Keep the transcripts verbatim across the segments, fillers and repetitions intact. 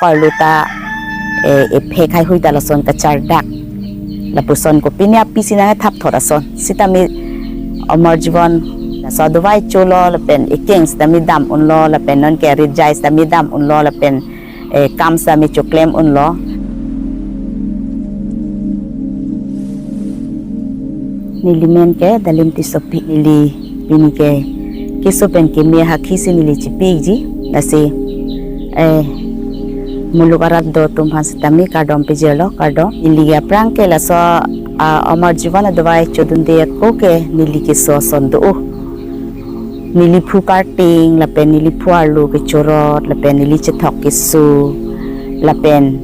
Arlo ta, eh, ephek haihui ta lason kachardak. Lapuson kopine api si nangthap thot ason. Sitame Amar Jeevan laso adovai cholo lapen ekeng sitame dam unlo lapen non ke rijai sitame dam unlo lapen, eh, kam sitame choklem unlo. Neli men ke Dalim Tissopi, neli pini ke keso pen keme ahakhi si neli chipiji. Lasi, eh, muluk arat do atum aphan sitame kardom pejirlo, kardom. Neli aphrang ke laso, ah, Amar Jeevan adovai chodunde ako ke neli keso ason do. Neli phu karting, lapen neli phu arlo kechorot, lapen neli chethok keso, lapen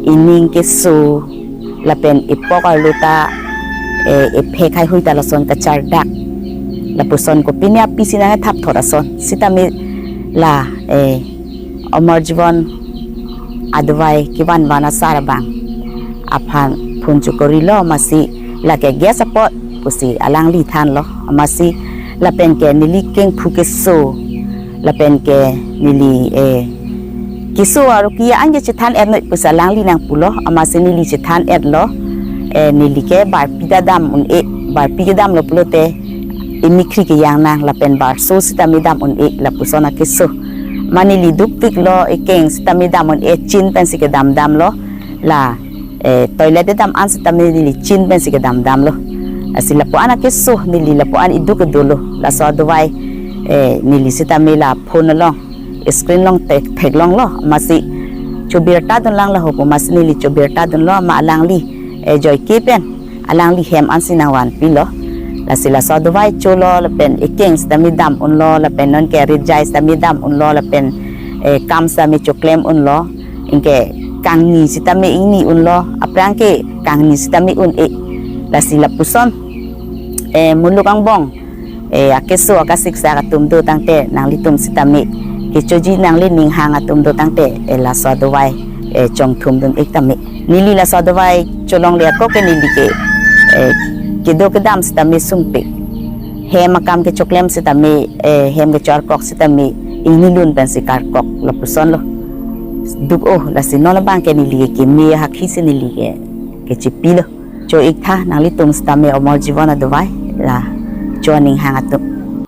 ining keso, lapen epok arlo ta, eh, ephek haihui ta lason kachardak. Lapuson kopine api si nangthap thot ason. Sitame la, eh, Amar Jeevan adovai kevanvan asar abang aphan phone chokorilo, amatsi lake gas apot pusi alangli thanlo, amatsi lapen ke neli kengphu keso lapen ke neli, eh, keso aru kiya anke chethan etnoi pusi alangli nangpulo, amatsi neli chethan etlo, eh, neli ke barpi ta dam un-e, barpi kedamlo pulote emikhri kejang nang lapen barso sitame dam un-e lapuson akeso. Amat neli dukpiklo, ekeng sitame dam un-e, chin pensi kedam damlo. La, eh, toilet kedam an sitame neli chin pensi kedam damlo. Lasi lapu-an akeso neli lapu-an iduk kedolo. Laso adovai, eh, neli sitame la phone along, screen along thek, theklonglo, amatsi chobirta dunlang laho pu, amatsi neli chobirta dunlo, amat alangli, eh, joike pen alangli hem ansi nangvanpilo. Lasi laso adovai cholo lapen ekeng sitame dam unlo lapen non ke rijai sitame dam unlo lapen, eh, kam sitame choklem unlo. Anke kangni sitame ingni unlo, aphrang ke kangni sitame un-e. Lasi lapuson, eh, muluk angbong, eh, akeso akasiksak atum do tangte, nanglitum sitame kechoji nangli ninghang atum do tangte, eh, laso adovai, eh, chongthum dun-ik tame. Neli laso adovai cholongle ako ke neli ke, eh, kedo kedam sitame sungpik. Hem akam kechoklem sitame, eh, hem kechorkok sitame ingnilun pensi karkok lapusonlo. Duk o, lasi non abang ke neli ke keme ahakhi si neli ke kechipilo. Cho-ik tha nanglitum sitame Amar Jeevan adovai la cho ninghang atum.